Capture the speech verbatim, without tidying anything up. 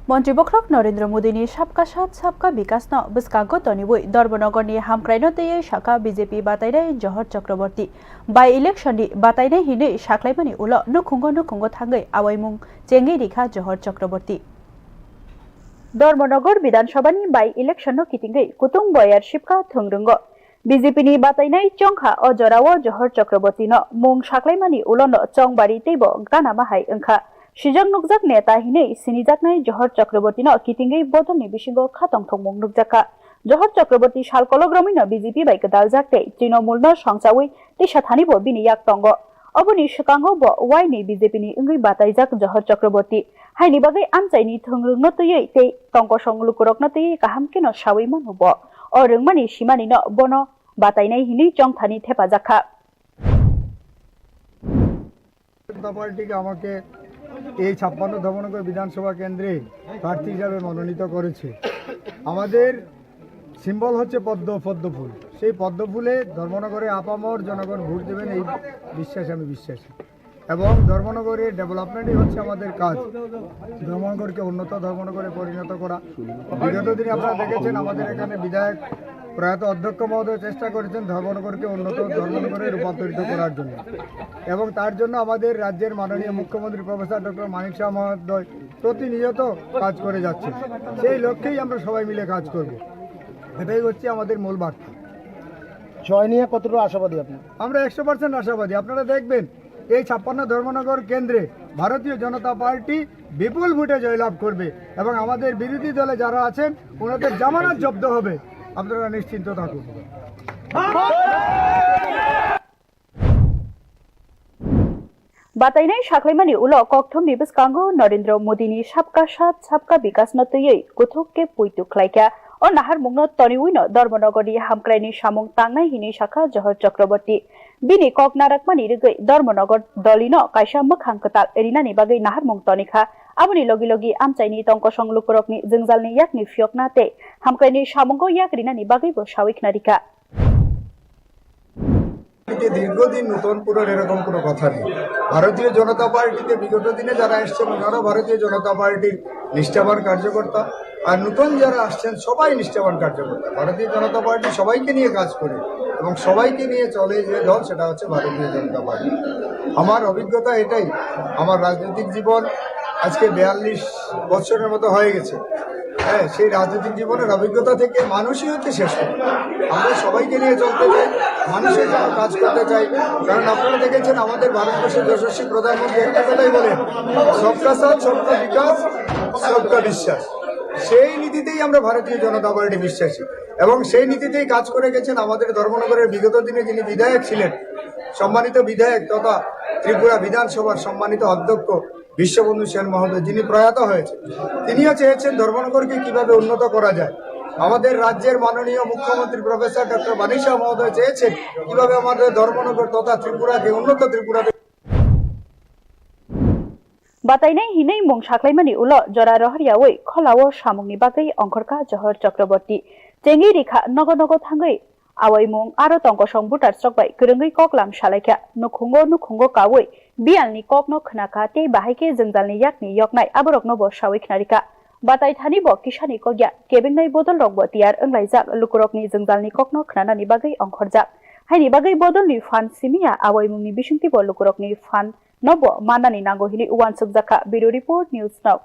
Montri bokhorok Narendra Modini Sabka Sath Sabka Vikas no bwskango toniwi Dharmanagar ni hamkrai no twiwi sakha B J P batainai Johor Chakraborty. By election ni batainai hinwi saklaimani ulo nukhungo nukhungo thangwi awaimung chengwi rikha Johor Chakraborty. Dharmanagar Bidhan Sabha ni by election no kitingwi kutung boyar sibkha thwngwrwngo. B J P ni batainai chongkha o jorao Johor Chakraborty no mung saklaimani ulo no chongbari teibo ganama hai wngkha. Sijak nukjak neta hinwi sinijaknai Johor Chakraborty no kitingwi bodol ni bisingo kha tongthokmung nukjakha. Johor Chakraborty sal kolok romwi no B J P bai gwdaljak tei Trinamool no songchawi tisa thani bo bini yak tongo. Oboni swkango bo waini B J P ni wngwi bataijak Johor Chakraborty. Haini bagwi amchaini thwngwrwngno twiwi tei tongkosong lukurokno twiwi kaham kheno sawi mano bo. O rwngmani simanino bono batainai hinwi chongthani thepajakha. জনতা পার্টিকে আমাকে এই ছাপ্পান্ন ধর্মনগর বিধানসভা কেন্দ্রে প্রার্থী হিসাবে মনোনীত করেছে। আমাদের সিম্বল হচ্ছে পদ্ম, পদ্ম ফুল। সেই পদ্ম ফুলে ধর্মনগরে আপামর জনগণ ভোট দেবেন, এই বিশ্বাসে আমি বিশ্বাসী। এবং ধর্মনগরের ডেভেলপমেন্টই হচ্ছে আমাদের কাজ, ধর্মনগরকে উন্নত ধর্মনগরে পরিণত করা। বিগত দিনে আপনারা দেখেছেন, আমাদের এখানে বিধায়ক প্রয়াত অধ্যক্ষ মহোদয় চেষ্টা করেছেন ধর্মনগরকে উন্নত ধর্মনগরে রূপান্তরিত করার জন্য, এবং তার জন্য আমাদের রাজ্যের মাননীয় মুখ্যমন্ত্রী প্রফেসর ডক্টর মানিক সাহা মহোদয় প্রতিনিয়ত কাজ করে যাচ্ছেন। সেই লক্ষ্যেই আমরা সবাই মিলে কাজ করব, এটাই হচ্ছে আমাদের মূল বার্তা। জয় নিয়ে কতটুকু আশাবাদী আপনি? আমরা একশো পার্সেন্ট আশাবাদী। আপনারা দেখবেন, এই ছাপ্পান্ন ধর্মনগর কেন্দ্রে ভারতীয় জনতা পার্টি বিপুল ভোটে জয়লাভ করবে এবং আমাদের বিরোধী দলে যারা আছেন, ওনাদের জামানত জব্দ হবে। আপনারা নিশ্চিন্ত থাকুন। Batainai saklaimani ulo kokthumni bwskango Narendra Modini Sabka Sath Sabka Vikas no twiwi kuthuk khe puitu khlaikha. O naharmungno toniwino Dharmanagarni hamkraini samung tangnai hinwi sakha Johor Chakraborty. Bini kok narakmani rwgwi Dharmanagar dolino kaisa mwkhang kwtal rinani bagwi naharmung tonikha. Aboni logi logi amchaini tongkosong lukurokni jwngjalni yakni phiyokna tei hamkraini samungo yak rinani bagwibo sawi khna rikha. পার্টিতে দীর্ঘদিন নূতন পুরন এরকম কোনো কথা নেই। ভারতীয় জনতা পার্টিতে বিগত দিনে যারা এসছেন, ওনারাও ভারতীয় জনতা পার্টির নিষ্ঠাবান কার্যকর্তা, আর নূতন যারা আসছেন, সবাই নিষ্ঠাবান কার্যকর্তা। ভারতীয় জনতা পার্টি সবাইকে নিয়ে কাজ করে এবং সবাইকে নিয়ে চলে যে দল, সেটা হচ্ছে ভারতীয় জনতা পার্টি। আমার অভিজ্ঞতা এটাই, আমার রাজনৈতিক জীবন আজকে বিয়াল্লিশ বছরের মতো হয়ে গেছে। হ্যাঁ, সেই রাজনৈতিক জীবনের অভিজ্ঞতা থেকে মানুষই হচ্ছে শ্রেষ্ঠ। আমরা সবাইকে নিয়ে চলতে চাই, মানুষের জন্য কাজ করতে চাই। কারণ আপনারা দেখেছেন, আমাদের ভারতবর্ষের যশস্বী প্রধানমন্ত্রী একটা কথাই বলেন, "সবকা সাথ, সবকা বিকাশ, সবকা বিশ্বাস।" সেই নীতিতেই আমরা ভারতীয় জনতা পার্টি বিশ্বাসী এবং সেই নীতিতেই কাজ করে গেছেন আমাদের ধর্মনগরের বিগত দিনে যিনি বিধায়ক ছিলেন, সম্মানিত বিধায়ক তথা ত্রিপুরা বিধানসভার সম্মানিত অধ্যক্ষ বিশ্ববন্ধু সেন মহোদয়, যিনি প্রয়াত হয়েছেন, তিনিও চেয়েছেন ধর্মনগরকে কিভাবে উন্নত করা যায়। আমাদের রাজ্যের মাননীয় মুখ্যমন্ত্রী প্রফেসর ডক্টর মানিক সাহা মহোদয় চেয়েছেন কিভাবে আমাদের ধর্মনগর তথা ত্রিপুরাকে উন্নত ত্রিপুরাতে Batainai hinwi mung saklaimani ulo jora rohoryawi kholao samungni bagwi ongkhorkha Johor Chakraborty. Chengwi rikha nogo nogo thangwi awaimung aro tongkosong butar chokbai kwrwngwi koklam salaikha. Nukhungo nukhungo kaui biyalni kokno khnakha tei bahai khe jwngjalni yakni yoknai aborokno bo sawi khnarikha. Batai thani bo kisani kokya kebingnai bodolrok bo tiyar wnglaijak lukurokni jwngjalni kokno khnanani bagwi ongkhorjak. Haini bagwi bodolni phan simiya awaimungni bisingtwi bo lukurokni phan no bo mannani nango hinwi uansukjakha. Bureau Report, News Now.